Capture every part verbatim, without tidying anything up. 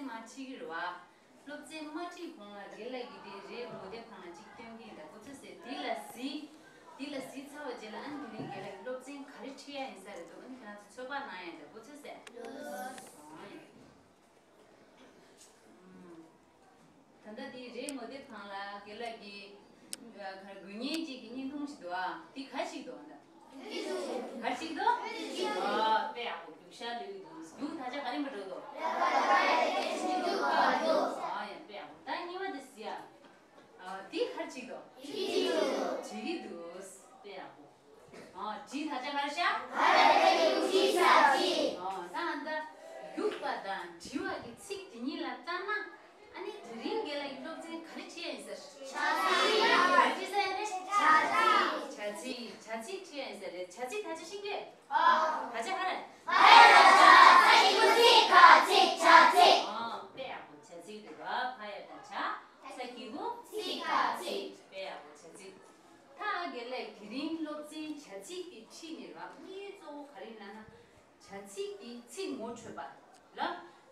མ་ཁྲིད་ཀྱི་རེད་བ། སློབ་ཚན་མ་ཁྲིད་གོང་ལ་རྒན་ལགས་ཀྱིས་དེ་རེད་ངོ་དེབ་སྒང་ལ་གཅིག་སྟོན་གྱི་ཡིན་ད་ཁོ་ཚོས་ཟེར་དེ་ལ་གཟིགས། དེ་ལ་གཟིགས་ཚར་བ་རྗེས་ལ་ཨ་ནི་དེ་རིང་རྒན་ལགས་ཀྱིས་སློབ་ཚན་ག་རེ་ཁྲིད་ཡ་ཡིན་ས་རེད་འདུག་ཨ་ནི་ཁྱེད་རང་ཚོ་ཚོད་དཔག་གནང་ཡ་ཡིན་ད་ཁོ་ཚོས་ཟེར། ཨོ་ཡ། ད་ལྟ་འདི་རེད་ངོ་དེབ་སྒང་ལ་རྒན་ལགས་ཀྱིས་ཨ་ག་རེ་དགོས་ངེས་གཅིག་གི་བརྙན་ཐུང་ཞིག་འདུག་ཨ་འདི་ག་ཞིག་འདུག་ཨ་ད། ག་རེ་ཞིག་འདུག་ཨ་དཔེ་ཡག་པོ་རྒྱུག་ཤར་ལུས་འདུག་རྒྱུག་ད་ཆ་ག་རེ་མ་འགྲོ་འདུག་ཨ་ཡ་དཔེ་ཡག་པོ་ད་གཉིས་པ་དེ་ཟེར་ཡ། ཨ་འདི་ག་རེ་ཞིག་འདུག་བྲིས་ཀྱི་འདུག་དཔེ་ཡག་པོ། ཨ་བྲིས་ད་ཆ་ག་རེ་ཤག་ཨ་ད་ཨ་ད་རྒྱུག་པ་དང་བྲིས་པ་གི་ཚིག་དེ་གཉིས་ལ་བལྟས་ན། ཨ་ནི་དེ་རིང་རྒན་ལགས་ཀྱིས་སློབ་ཚན་ག་རེ་ཁྲིད་ཡ་ཡིན་ཟེར། བྱ་ཚིག་ག་རེ་ཁྲིད་ས་ཡིན་རེད། བྱ་ཚིག་བྱ་ཚིག་བྱ་ཚིག་ཁྲིད་ཡ་ཡིན་ཟེར་རེད། བྱ་ཚིག་ད་ཆ་ཤེས་ཀྱི། ཨ་ད་ཆ་ག་རེ། ཨ་ཡ་ད་ཆ་ཚིག་ཚིག་ག་ཚིག་བྱ་ཚིག་ཨ་དཔེ་ཡག་པོ་བྱ་ཚིག་རེད་བ། ཕ་ཡ་ད་ཆ་ཚ་གི་གུ་ཚིག་ག་ཚིག་དཔེ་ཡག་པོ་བྱ་ཚིག་ད་རྒན་ལགས་དེ་རིང་སློབ་ཚན་བྱ་ཚིག་དེ་ཁྲིད་ནས་རང་གཉིས་གཙོ་བོ་ག་རེ་ཡིན་ལབ་ན། བྱ་ཚིག་དེ་ཚིག་ངོ་འཕྲོད་པ་ལ།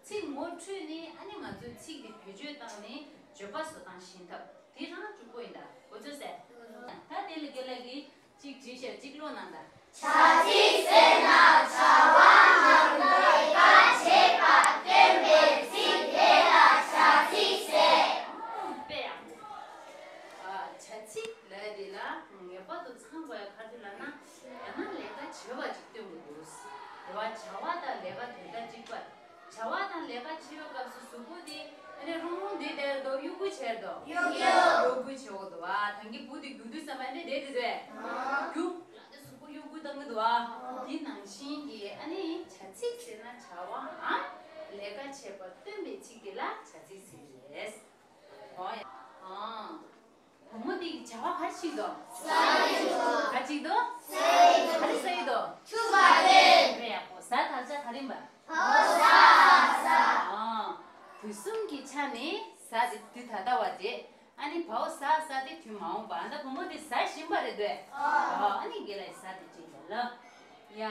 ཚིག་ངོ་འཕྲོད་ནས་ཨ་ནི་ང་ཚོས་ཚིག་དེ་བེད་སྤྱོད་བཏང་ནས་བརྗོད་པ་བཟོ་སྟངས་ཤེས་ཐབས་དེ་རང་གཅིག་པོ་ཡིན་ད་ཁོ་ཚོས་ཟེར། ད་དེ་ལ་རྒན་ལགས་ཀྱིས་གཅིག་བྲིས་ཤག་གཅིག་ཀློག་གནང་ད། བྱ་ཚིག་ཟེར་ན་བྱ་བ་ནང་ལས་ཀ་བྱེད་པ་སྟོན་པའི་ཚིག་དེ་ལ་བྱ་ཚིག་ཟེར། ཨོ་དཔེ་ཡག་པོ། ཨ་བྱ་ཚིག་ལབ་དེ་ལ་ངེས་པར་དུ་ཚང་དགོས་ཡ་ག་རེ་ལབ་ན། ཡང་ན་ལས་ཀ་བྱེད་པ་ཅིག་སྟོན་དགོས་འདུག་རེད་བ། བྱ་བ་དང་ལས་ཀ་དོན་དག་གཅིག་པ། བྱ་བ་དང་ལས་ཀ་བྱེད་པའི་སྐབས་སུ་གཟུགས་པོ་དེ་ཨ་ནི་རུང་རུང་དེ་དེར་འདུག་གཡོ་འགུལ་བྱེད་འདུག་གཡོ་འགུལ་གཡོ་འགུལ་བྱེད་འོག་འདུག་བ། ད་གིན་བུ་དེ་རྒྱུག་དུས་ཙམ་པ་ཨ་ནི་དེ་དེ་དེ་རྒྱུག་ལ་དེ་གཟུགས་པོ་གཡོ་འགུལ་བཏང་གི་འདུག་བ། དེ་ནང་བཞིན་གྱི་ཨ་ནི་བྱ་ཚིག་ཟེར་ན་བྱ་བའམ་ལས་ཀ་བྱེད་པ་སྟོན་པའི་ཚིག་དེ་ལ་བྱ་ཚིག་ཟེར་གྱི་རེད། ཨོ་ཡ། ཨང་། བུ་མོ་འདི་གི་བྱ་བ་ག་རེ་བྱེད་ཀྱི་འདུག་ག་རེ་བྱེད་ཀྱི་འདུག་ག་རེ་ཟ་ཡི་འདུག་ཆུ་བ་ལེན། དཔེ་ཡག་པོ། ཟ་དག་ཆ་ག་རེ་ཡིན་པ། བའོ་ཟ་ཟ། ཨང་། དུས་གསུམ་གྱི་ཆ་ནས་ཟ་དེ་དུས་ད་ལྟ་བ་རེད། ཨ་ནི་བའོ་ཟ་ཟ་དེ་དུས་མ་འོངས་པ། ཨ་ད་བུ་མོ་དེ་ཟ་བཞིན་པ་རེད་འདོད། ཨ་ཨ་ནི་རྒན་ལགས་ཟ་དེ་བྲིས་ཡོད་ལ། ཡ།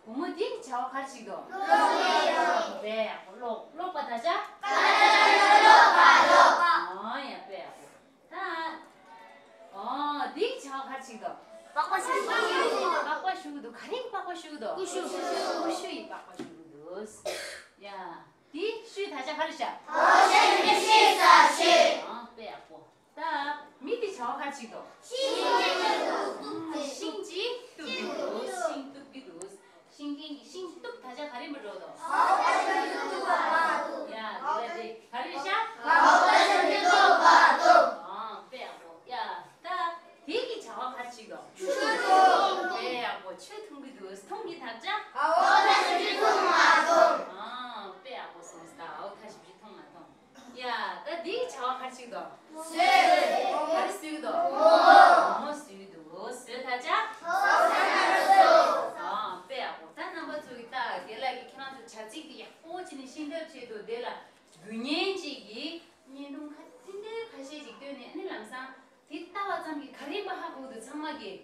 བུ་མོ་འདི་གི་བྱ་བ་ག་རེ་བྱེད་ཀྱི་འདུག་ཀློག་ཀློག་དཔེ་ཡག་པོ་ཀློག་ཀློག་པ་ད་ཆ། ཀ་ད་ཀ་ན་ན་ཀློག་པ་ཀློག་ཨ་ཡ་དཔེ་ཡག་པོ། ད། ཨོ་འདི་གི་བྱ་བ་ག་རེ་བྱེད་ཀྱི་འདུག་པགས་པ་བཤུ་གི་འདུག་པགས་པ་བཤུ་གི་འདུག་ག་རེ་པགས་པ་བཤུ་གི་འདུག་ཀུ་ཤུ། ཀུ་ཤུ་ཡི་པགས་པ་བཤུ་གི་འདུག་ཡ། འདི་ཤུ་ད་ཆ་ག་རེ་བྱ། ཨོ་ཤ་ཤུ་ཤུ་ས་ཤུ། ཨ་དཔེ་ཡག་པོ། ད་མི་དེ་བྱ་བ་ག་རེ་བྱེད་ཀྱི་འདུག་ཤིང་གཅིག་གཏུབ་ཀྱི་འདུག་ཤིང་གཏུབ་ཀྱི་འདུག་ཤིང་གཏུབ་ཀྱི་འདུག་ཤིང་མཁན་གྱིས་ཤིང་གཏུབ་ད་ཆ་ག་རེ་མི་འགྲོ་འདུག་ཡ་དེ་ལ་དེ་ག་རེ་ཤ་ཨ་དཔེ་ཡག་པོ། ཡ་ད་དེ་གི་བྱ་བ་ག་རེ་བྱེད་ཀྱི་འདུག་ཆུ་འཐུང་། དཔེ་ཡག་པོ། ཆུ་འཐུང་གི་འདུག་འཐུང་གི་ད་ཆ་ཨ་དཔེ་ཡག་པོ་སོང་ད། ཨའོ་ད་ཞིབ་ཞིབ་འཐུང་མ་འཐུང་། ཡ། ད་འདིའི་བྱ་བ་ག་རེ་བྱེད་ཀྱི་འདུག་བཟོས། ག་རེ་བཟོས་ཀྱི་འདུག་མོག་མོག་བཟོས་ཀྱི་འདུག་བཟོས་ད་ཆ། ཨ་དཔེ་ཡག་པོ། ད་རྣམ་པ་ཚོ་གིས་ད་རྒན་ལགས་ཀྱིས་ཁྱེད་རང་ཚོ་བྱ་ཚིག་འདི་ཡག་པོ་བྱས་ནས་ཤེས་ཐབས་ཆེད་དུ་དེ་ལ་རྒྱུ་རྐྱེན་གཅིག་གིས་བརྙན་ཐུང་ཁ་ཚིག་འདི་ཁ་ཤས་ཤིག་བཏོན་ནས་ཨ་ནི་ལམ་སང་དེ་ལྟ་བ་ཙམ་གྱིས་ག་རེ་ཡིན་པ་ཧ་གོ་གི་འདུག་ཚང་མ་གིས།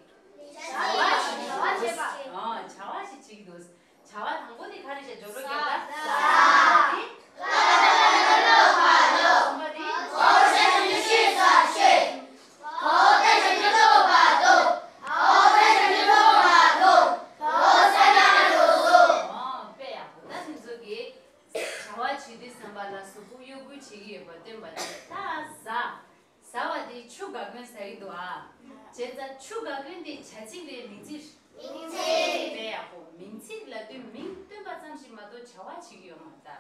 བྱ་བ་བྱེད་པ། ཨ་བྱ་བ་ཞིག་བྱེད་ཀྱི་འདུག་བྱ་བ་དང་པོ་དེ་ག་རེ་བྱས། འཇོག་རོགས་རྒྱག་ད། ཟ། གསུམ་པ་དེ། ཨོ་དཔེ་ཡག་པོ། ད་དེ་ཚོ་གིས་བྱ་བ་བྱེད་དུས་ཙམ་པ་ལ་གཟུགས་པོ་གཡོ་འགུལ་བྱེད་ཀྱི་ཡོད་པ་སྟོན་པ་དེ། ད་ཟ། ཟ་བ་དེ་ཆུ་འགག་གོན་ཟ་གི་འདུག་ཨ། བྱས་ཙང་ཆུ་འགག་གོན་དེ་བྱ་ཚིག་རེད་མིང་ཚིག་མིང་ཚིག་དཔེ་ཡག་པོ། མིང་ཚིག་ལབ་དུས་མིང་སྟོན་པ་ཙམ་ཞིག་མ་གཏོགས་བྱ་བ་བྱེད་ཀྱི་ཡོད་མ་རེད་ད།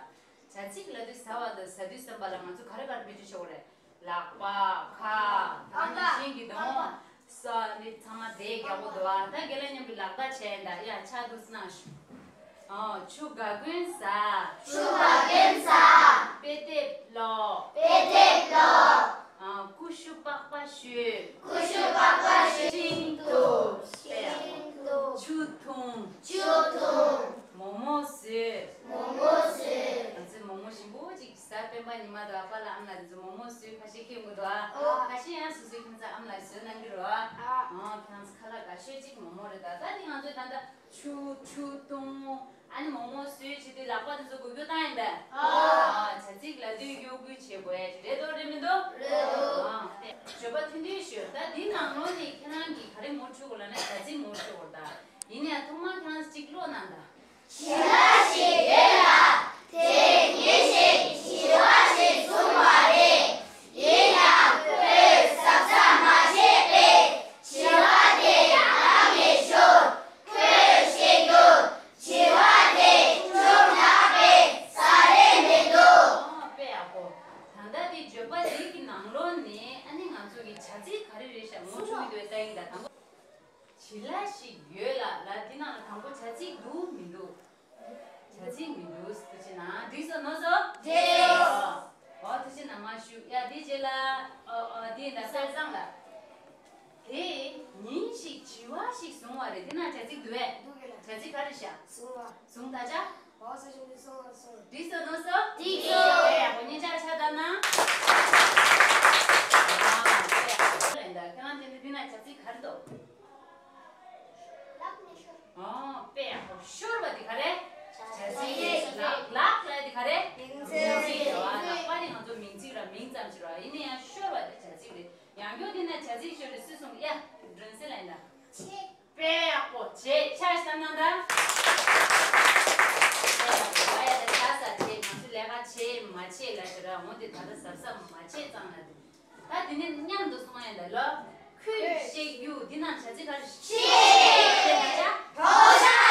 བྱ་ཚིག་ལབ་དུས་ཟ་བ་དང་ཟ་དུས་ཙམ་པ་ལ་ང་ཚོ་ག་རེ་ག་རེ་བེད་སྤྱོད་བྱེད་དགོས་རེད། ལག་པ། ཁ། ད་ནང་བཞིན་གྱི་གདོང་། ས་ནི་ཚང་མ་དེ་རྒྱག་གོ་འདུག་ཨ། ད་རྒན་ལགས་མཉམ་དུ་ལག་བརྡ་བྱས་ཡིན་ད། ཡ་ཕྱག་ཏུ་གནང་ཞུ། ཨོ་ཆུ་འགག་གོན་ཟ། ཆུ་འགག་གོན་ཟ། དཔེ་དེབ་ཀློག་དཔེ་དེབ་ཀློག་ཨ་ཀུ་ཤུ་པགས་པ་བཤུ། ཀུ་ཤུ་པགས་པ་བཤུ། ཤིང་གཏུབ། ཤིང་གཏུབ། ཆུ་འཐུང་། ཆུ་འཐུང་། མོག་མོག་བཟོས། མོག་མོག་བཟོས། ང་ཚོས་མོག་མོག་ཞིམ་པོ་ཅིག་ཟ། སྤེན་པ་ཉི་མ་དང་ཨ་ཕ་ལགས་ཨ་མ་ལགས་དེ་ཚོ་མོག་མོག་བཟོས་ཁ་ཤས་ཁྱེར་འོང་གི་འདུག་ཨ། ཨོ། ཁ་ཤས་ཡང་སོ་སོའི་ཁྱིམ་ཚང་ཨ་མ་ལགས་བཟོས་གནང་གི་རེད་ཨ། ཨ། ཨོ་ཁྱེད་རང་ཚོ་ཁ་ལག་དགའ་ཤོས་ཅིག་མོག་མོག་རེད་ད། ད་ནི་ང་ཚོས་ད་ལྟ་ཆུ་ཆུ་འཐུང་། ཨ་ནི་མོག་མོག་བཟོས་བྱེད་དུས་ལག་པ་དེ་ཚོ་འགུལ་སྐྱོད་བཏང་ཡིན་པས། ཨ། བྱ་ཚིག་ལབ་དུས་གཡོ་འགུལ་བྱེད་དགོས་ཡ་ཅིག་རེད་དོ། རེད་མི་འདུག་རེད་དོ། ཨ། བརྗོད་པ་ཐུང་ཐུང་ཞུ། ད་འདི་ནང་ལོགས་ནས་ཁྱེད་རང་གིས་ག་རེ་ངོ་འཕྲོད་དགོས་ལབ་ན་བྱ་ཚིག་ངོ་འཕྲོད་དགོས། ད་ཡིན་ནའི་ཐོག་མར་ཁྱེད་རང་གཅིག་ཀློག་གནང་དང་། བྱི་ལ་ཞིག་ཡོད་ལ། དེས་མི་ཞིག་བྱི་བ་ཞིག་བཟུང་བ་རེད། ཡིན་ཡང་ཁོས་གཟབ་གཟབ་མ་བྱས་པས་བྱི་བ་དེ་ལམ་ནས་ཤོར། ཁོས་བཤད་རྒྱུར། བྱི་བ་དེ་ཁྱོད་ལག་པས་ཟ་རེ་མི་འདུག་ཨོ། དཔེ་ཡག་པོ། ད་ལྟ་དེ་བརྗོད་པ་འདི་གི་ནང་ལོགས་ནས་ཨ་ནི་ང་ཚོ་གི་བྱ་ཚིག་ག་རེ་རེད་ཤག་ངོ་སྤྲོད་ཀྱི་འདུག་ད་དང་པོ། བྱི་ལ་ཞིག་ཡོད་ལ་ལ་འདི་ནང་ལ་དང་པོ་བྱ་ཚིག་འདུག་མི་འདུག་བྱ་ཚིག་མི་འདུག་ཐུགས་རྗེ་གནང་། འགྲིག་སོང་ནོ་སོ། འགྲིག་སོང་། ཨོ་ཐུགས་རྗེ་གནང་མ་ཞུ། ཡ་དེ་རྗེས་ལ་ཨོ་ཨོ་དེ་ཡིན་ད་གསེར་བཟང་ལ། དེས་ཉིན་ཞིག་བྱི་བ་ཞིག་བཟུང་བ་རེད། དེ་ན་བྱ་ཚིག་འདུག་བས། འདུག་གི་ལ། བྱ་ཚིག་ག་རེ་བཞག་བཟུང་བ། བཟུང་ད་ཆ། འོ་ས་ཞིག་འདི་སོང་བ་སོང་། འགྲིག་སོང་ནོ་སོ། འགྲིག་སོང་། ཨེ་ཡག་པོ་སྙན་ཆ་ཆ་ད་ན། ཨ་ཨེ་ཡག་པོ་ལེན་ད། ཁྱེད་རང་དེ་ནི་དེ་ན་བྱ་ཚིག་ག་རེ་འདུག་ལག་ནས་ཤོར། ཨོ་དཔེ་ཡག་པོ། ཤོར་བ་དེ་ག་རེ། བྱ་ཚིག་ལག་ལག་ལ་དེ་ག་རེ། མིང་ཚིག་མིང་ཚིག་རེད་བ། ལག་པ་དེ་ང་ཚོ་མིང་ཚིག་ར་མིང་ཙམ་ཞིག་རེད་བ། ཡིན་ན་ཡང་ཤོར་བ་དེ་བྱ་ཚིག་རེད། ཡང་བསྐྱར་དེ་ན་བྱ་ཚིག་ཤོར་རེད་སུས་གསུངས། ཡ་སྒྲོན་གསལ་ལ་ཡིན་ད། ཆེ། དཔེ་ཡག་པོ་བྱས། ཆ་ཞིག་བཏང་གནང་ད། དཔེ་ཡག་པོ། ཨ་ཡ་ད་ཆ་ས་བྱས། ང་ཚོ་ལས་ཀ་བྱས་མ་བྱས་ལ་ཞེ་དྲག་འོང་དེ་ད་ལྟ་གཟབ་གཟབ་མ་བྱས་ཙང་ལ་དེ། ད་དེ་ནས་མཉམ་དུ་གསུང་ཡ་ད་ལོ། ཁོས་བཤད་རྒྱུ་འདི་ནང་བྱ་ཚིག་ག་རེ། ཤེས། ཤེས་ན་ཆ། དོ་ཤ་ལ་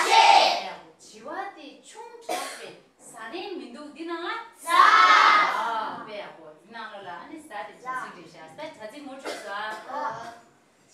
ཤེས། དཔེ་ཡག་པོ། བྱི་བ་དེ་ཆུང་དྲགས་པས་ཟ་རན་མི་འདུག་འདི་ནང་ལ། ཟ། ཨ་དཔེ་ཡག་པོ། འདི་ནང་ལོགས་ལ་ཨ་ནི་ཟ་དེ་བྱ་ཚིག་རེད་ཤག་ད་བྱ་ཚིག་ངོ་འཕྲོད་སོང་ཨ།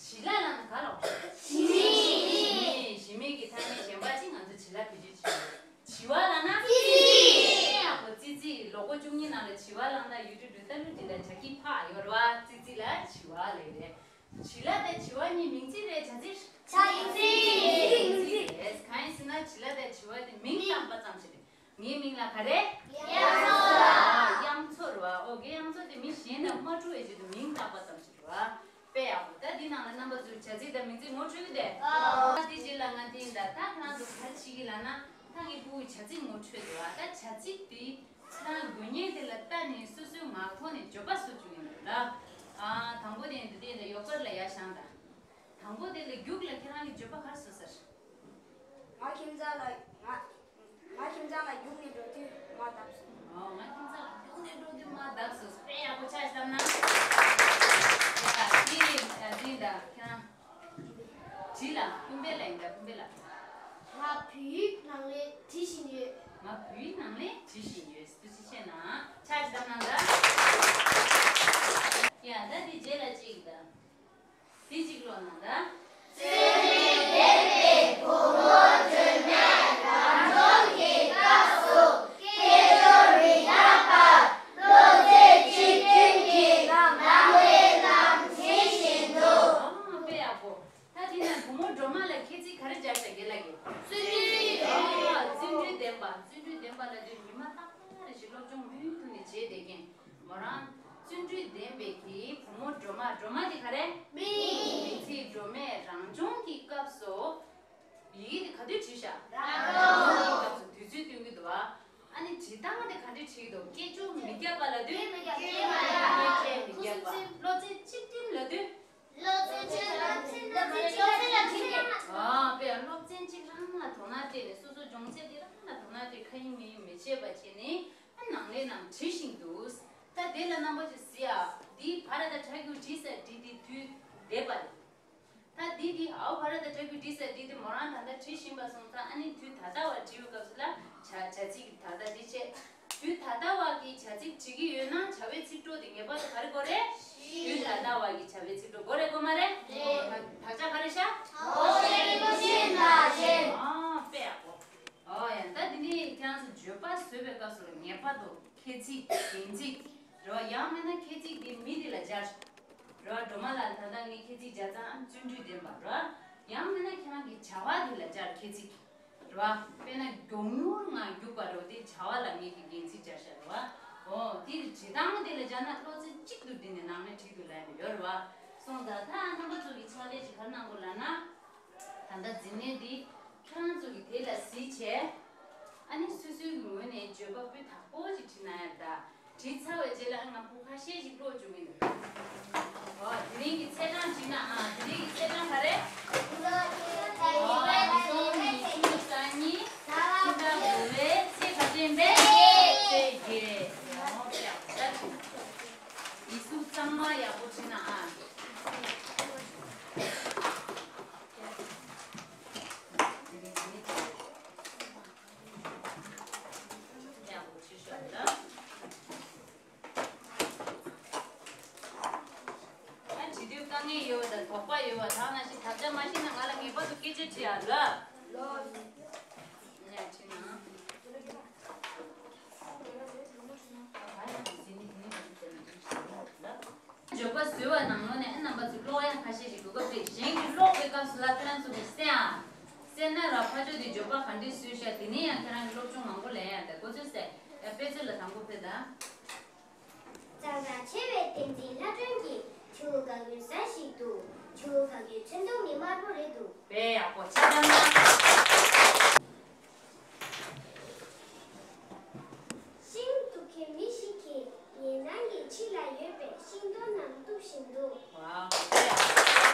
བྱི་ལ་ལབ་ན་ག་ལབ། བྱི་མི། བྱི་མི། བྱི་མི་གི་ཐ་སྙད་གཞན་པ་ཅིག་ང་ཚོ་བྱི་ལ་བེད་སྤྱོད་བྱེད་ཀྱི་ཡོད། བྱི་བ་ལབ་ན། ཙི་ཙི། ཡག་པོ། ཙི་ཙི། ལོ་གོ་བཅུ་གཉིས་ནང་ལ་བྱི་བ་ལབ་ན་ཡུ་ཊུབ་འགྲོ་ལྟ་ལུགས་དེ་འདྲ་བྱ་སྐྱིད་ཕག་ཡོད་རེད་བ། ཙི་ཙི་ལ་བྱི་བ་ལབ་ཀྱི་རེད། བྱི་ལ་དང་བྱི་བ་གཉིས་མིང་ཚིག་རེད་བྱ་ཚིག་ཆ་མིང་ཚིག་མིང་ཚིག་རེད། གང་ཡིན་ཟེར་ན་བྱི་ལ་དང་བྱི་བ་དེ་མིང་བཏགས་པ་ཙམ་ཞིག་རེད། ངའི་མིང་ལ་ག་རེ། གཡང་ཚོ་ལ། གཡང་ཚོ་རེད་བ། ཨོ་གཡང་ཚོ་དེ་མི་གཞན་དང་མ་འཁྲུལ་བའི་ཆེད་དུ་མིང་བཏགས་པ་ཙམ་ཞིག་རེད་བ། དཔེ་ཡག་པོ། ད་འདི་ནང་ལ་རྣམ་པ་ཚོས་བྱ་ཚིག་དང་མིང་ཚིག་ངོ་འཕྲོད་ཀྱི་འདུག་ཨོ། ད་དེ་རྗེས་ལ་ང་དེ་ཡིན་ད། ད་ཁྱེད་རང་ཚོ་ག་རེ་བྱེད་ཀྱི་ལབ་ན། ད་ངའི་ཕྲུ་གུས་བྱ་ཚིག་ངོ་འཕྲོད་འདུག་བ། ད་བྱ་ཚིག་དེ་ཁྱེད་རང་དགོས་ངེས་དེ་ལ་ལྟ་ནས་སོ་སོའི་ངག་ཐོག་ནས་བརྗོད་པ་བཟོ་བཅུག་ཡིན་འདུག་ལ། ཨ། དང་པོ་དེ་ཡིན་ད། དེ་ཡིན་ད་ཡོ་གར་ལ་ཡར་བཞེངས་དང་། དང་པོ་དེ་ལ་རྒྱུགས་ལ་ཁྱེད་རང་གིས་བརྗོད་པ་ག་རེ་བཟོས་ཟེར། ང་ཁྱིམ་ཚང་ལ། ང་ང་ཁྱིམ་ཚང་ལ་རྒྱུགས་ནས་འགྲོ་དུས་མར་བརྡབས་སོང་། ཨོ། ང་ཁྱིམ་ཚང་ལ་རྒྱུགས་ནས་འགྲོ་དུས་མར་བརྡབས་སོང་། དཔེ་ཡག་པོ། ཆ་ཞིག་བཏང་ན། ཡ་དེ་ཡིན་ད། ཁྱེད་རང་། བྲིས་ལ་ཀུན་དཔལ་ལ་ཡིན་ད། ཀུན་དཔལ་ལ། ང་བོད་ཡིག་ནང་ལ་བྲིས་བཞིན་ཡོད། ང་བོད་ཡིག་ནང་ལ་བྲིས་བཞིན་ཡོད། ཐུགས་རྗེ་ཆེ་གནང་། ཆ་ཞིག་བཏང་གནང་ད། ཡ་ད་དེ་རྗེས་ལ་གཅིག་ད། དེ་གཅིག་ཀློག་གནང་ད། བརྩོན་འགྲུས་ལྡན་པའི་བུ་མོ་སྒྲོལ་མས་རང་སྦྱོང་གི་སྐབས་སུ་སྐད་ཅོར་མི་རྒྱག་པར་བློ་རྩེ་གཅིག་སྒྲིམ་གྱིས་ནམ་ལས་ནམ་བྲིས་བཞིན་འདུག་ཨ་དཔེ་ཡག་པོ། ད་དེ་ན་བུ་མོ་སྒྲོལ་མ་ལ་ཁྱེད་ཚིག་ག་རེ་སྦྱར་ཤག་རྒན་ལགས་ཀྱིས། བརྩོན་འགྲུས། ཨ་བརྩོན་འགྲུས་ལྡན་པ། བརྩོན་འགྲུས་ལྡན་པ་ལབ་དུས་ཉི་མ་རྟག་པར་རེ་བཞིན་སློབ་སྦྱོང་མུ་མཐུད་ནས་བྱས་བསྡད་མཁན། མོ་རང་བརྩོན་འགྲུས་ལྡན་པའི་གི་བུ་མོ་སྒྲོལ་མ། སྒྲོལ་མ་དེ་ག་རེ། མིང་། མིང་ཚིག་སྒྲོལ་མས་རང་སྦྱོང་གི་སྐབས་སུ། ཡི་གེ་དེ་ག་དུས་བྲིས་ཤག་རང་སྦྱོང་གི་སྐབས་སུ་དུས་ཚོད་སྟོན་གྱི་འདུག་བ། ཨ་ནི་བྲིས་སྟངས་དེ་ག་འདྲས་བྲིས་ཀྱི་འདུག་སྐད་ཅོར་མི་རྒྱག་པ་ལབ་དུས། སྐད་ཅོར་མི་རྒྱག་པ། བློ་རྩེ་གཅིག་སྒྲིམ་ལབ་དུས། བློ་རྩེ་གཅིག་སྒྲིམ་ལབ་དུས། ཨ་དཔེ་ཡང་བློ་རྩེ་གཅིག་རང་ལ་དོ་སྣང་སྤྲད་ནས་སོ་སོ་སྦྱོང་ཚད་དེ་རང་ལ་དོ་སྣང་སྤྲད། ཁ་ཡིན་མིན་ཡིན་མི་བྱེད་པ་བྱས་ནས། ཨ་ནང་ལས་ནང་བྲིས་བཞིན་འདུག་ད་དེ་ལ་རྣམ་པ་ཚོས་གཟིགས་ཨ། འདི་བ་ར་ད་ཁྲ་གུ་བྲིས་ས་བྲིས་ཏེ་དུས་འདས་པ་རེད། ད་འདི་འདི་ཨའོ་བ་ར་ད་ཁྲ་གུ་བྲིས་ས་བྲིས་ཏེ་མོ་རང་ད་ལྟ་བྲིས་བཞིན་པ་སོང་ཙང་། ཨ་ནི་དུས་ད་ལྟ་བ་བྲིས་པའི་སྐབས་སུ་ལ་བྱ་བྱ་ཚིག་ད་ལྟ་འདི་བྱས། དུས་ད་ལྟ་བ་གི་བྱ་ཚིག་བྲིས་ཀྱི་ཡོད་ན་བྱ་བའི་ཚིག་གྲོགས་དེ་ངེས་པར་དུ་ག་རེ་དགོས་རེད། དུས་ད་ལྟ་བ་གི་བྱ་བའི་ཚིག་གྲོགས་དགོས་རེད་དགོས་མ་རེད། རེད། དག་ཆ་ག་རེ་ཤག་ཨོ་ཤེས་རིག་པོ་ཤེས་ན་ཤེས། ཨ་དཔེ་ཡག་པོ། ཨོ་ཡ། ད་འདི་ནི་ཁྱེད་རང་ཚོ་བརྗོད་པ་བཟོས་པའི་སྐབས་སུ་ལ་ངེས་པར་དུ་ཁྱད་ཚིག་རྒྱན་ཚིག་རེད་བ། ཡང་མིན་ན་ཁྱད་ཚིག་དེ་མི་དེ་ལ་སྦྱར། རེད་བ། སྒྲོལ་མ་ལགས་ད་ལྟ་ངས་ཁྱད་ཚིག་སྦྱར་ཙང་བརྩོན་འགྲུས་ལྡན་པ་རེད་བ། ཡང་མིན་ན་ཁྱེད་རང་གིས་བྱ་བ་དེ་ལ་སྦྱར་ཁྱད་ཚིག་རེད་བ། དཔེར་ན་མགྱོགས་མྱུར་ངང་རྒྱུག་པ་རེད་བ། དེ་བྱ་བ་ལ་ངས་ཀྱི་རྒྱན་ཚིག་སྦྱར་ཤག་རེད་བ། ཨོ་དེ་བྲིས་སྟངས་དེ་ལ་སྦྱར་ན་བློ་རྩེ་གཅིག་ཏུ་སྒྲིམ་ནས་ནང་ནས་བྲིས་འདུག་ལབ་ཡ་ཡོད་རེད་བ། སོང་ཙང་ད་རྣམ་པ་ཚོ་གི་ཕྱག་ལས་ཅིག་ག་རེ་གནང་དགོས་ལབ་ན། ད་ལྟ་འཛིན་གནས་འདི། ཁྱེད་རང་ཚོ་གིས་དེ་ལ་གཟིགས་བྱས། ཨ་ནི་སོ་སོའི་ངོས་ནས་བརྗོད་པ་སྤུས་དག་པོ་ཅིག་བྲིས་གནང་ཡ་ད། བྲིས་ཚར་བའི་རྗེས་ལ་ང་ཕོ་ཁ་ཤས་ཤིག་ཀློག་བཅུག་གི་འདུག་ཨོ། དེ་རིང་གི་ཚེས་གྲངས་བྲིས་ན། ཨ། དེ་རིང་གི་ཚེས་གྲངས་ག་རེ། ཨོ། ཉིས་སྟོང་ཉི་ཤུ་རྩ་གཉིས་ཕྱི་ཟླ་དགུ་པའི་ཚེས་ག་ཚོད་ཡིན་པས། ཚེས་བརྒྱད། ཨོ། ཡག་པོ་ད་བྲིས། ཡིག་གཟུགས་གཙང་མ་ཡག་པོ་བྲིས་ན། ཨ། ཡག་པོ་བྲིས་ཤོག་ད། ཨ། བྲིས་དུས་དཀའ་ངལ་ཡོད་པ་དང་དོགས་པ་ཡོད་པ་དག་ནང་བཞིན་དག་ཆ་མ་ཤེས་ན་ང་ལ་ངེས་པར་དུ་སྐད་ཆ་དྲི་ཨ། ལོ། ཡ། བྲིས་ན། བརྗོད་པ་བཟོས་པ་ནང་ལོགས་ནས་ཨ་རྣམ་པ་ཚོས་ཀློག་ཡ་ཁ་ཤས་ཤིག་གོ་སྐབས་རེད། གཞན་གྱིས་ཀློག་པའི་སྐབས་སུ་ལ་ཁྱེད་རང་ཚོ་གིས་གསན་ཨ། གསན་ན་ར་ཕར་ཕྱོགས་དེ་བརྗོད་པ་ག་འདྲས་བཟོས་ཤག་དེ་ནས་ཡང་ཁྱེད་རང་གིས་སློབ་སྦྱོང་མང་པོ་ལེན་ཡ་དེ་གོ་ཚོད་གསན་ཡ། དཔེ་མཛོད་ལ་དང་པོ་ཕེབས་དང་། གཙང་སྦྲ་ཆེ་བའི་བསྟན་འཛིན་ལྷ་སྒྲོན་གྱིས། ཆུ་བོ་དགའ་སྐྱིད་ཟ་ཞིག་འདུག་ཆུ་བོ་དགའ་སྐྱིད་ཚོན་མདོག་ནི་དམར་པོ་རེད་འདུག་དཔེ་ཡག་པོ་ཆ་ཚང་ན། ཤིང་འདུག་མཁན་མི་ཞིག་གིས་ངའི་ནང་གི་ཕྱི་ལ་ཡོད་པའི་ཤིང་ཏོག་རྣམས་གཏུབ་བཞིན་འདུག་ཝའོ།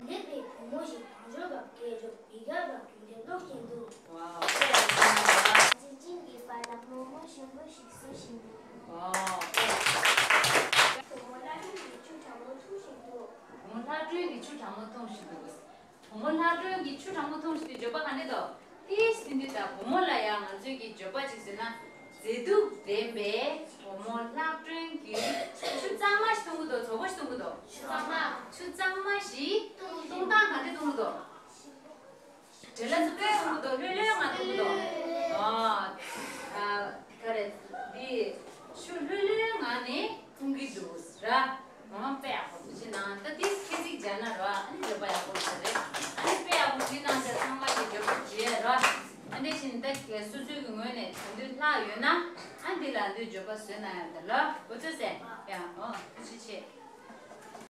ལེགས་པའི་བུ་མོ་ཞིག་དང་ཞོགས་པ་སྐད་ཅོར་འདི་ག་བ་རྒྱུག་སྟེ་ཀློག་བཞིན་འདུག་ཝའོ། དཔེ་ཡག་པོ་ཆ་ཚང་ན། ཅིང་ཅིང་གི་བར་ལ་མོག་མོག་ཞིམ་པོ་ཞིག་བཟོ་བཞིན་འདུག་ཝའོ། དཔེ་ཡག་པོ་ཆ་ཚང་ན། བུ་མོ་ལྷ་སྒྲོན་གྱིས་ཆུ་གྲང་མོ་འཐུང་བཞིན་འདུག་བུ་མོ་ལྷ་སྒྲོན་གྱིས་ཆུ་གྲང་མོ་འཐུང་བཞིན་འདུག་བུ་མོ་ལྷ་སྒྲོན་གྱིས་ཆུ་གྲང་མོ་འཐུང་བཞིན་དུ་བརྗོད་པ་ག་འདྲ་འདུག་ཏིས་ཟིན་དུས་ད་བུ་མོ་ལ་ཡང་ང་ཚོས་ཀྱི་བརྗོད་པ་ཅིག་ཟེར་ན། མཛེས་སྡུག་ལྡན་པའི་བུ་མོ་ལྷ་སྒྲོན་གྱིས་ཆུ་གཙང་མ་ཞིག་འཐུང་གི་འདུག་བཙོག་པ་ཞིག་འཐུང་གི་འདུག་ཆུ་གཙང་མ། ཆུ་གཙང་མ་ཞིག་འཐུང་སྟངས་ག་འདྲ་འཐུང་གི་འདུག་བྲེལ་ལ་ཚུབ་ཚུབ་འཐུང་གི་འདུག་ལྷོད་ལྷོད་ངང་འཐུང་གི་འདུག་ཨ། ཨ། ག་རེ། འདི་ཆུ་ལྷོད་ལྷོད་ངང་ནས་འཐུང་གི་འདུག་ར། ཨང་། དཔེ་ཡག་པོ་ཐུགས་རྗེ་གནང་། ད་དེ་ཁྱེད་ཚིག་སྦྱར་ན་ར། ཨ་ནི་བརྗོད་པ་ཡག་པོ་ཞིག་རེད། ཨ་ནི་དཔེ་ཡག་པོ་བྲིས་གནང་། ད་ཚང་མ་གིས་བརྗོད་པ་བྲིས་ར། ཨ་འདི་བཞིན་ད་སོ་སོའི་གི་ངོས་ནས་དེང་དུས་ལྷག་ཡོད་ན། ཨ་འདི་ལ་འདི་བརྗོད་པ་བཟོས་གནང་ཡ་ད་ལ་འོ་ཚོད་ཟེར་ཡ། ཨོ་ཐུགས་རྗེ་ཆེ།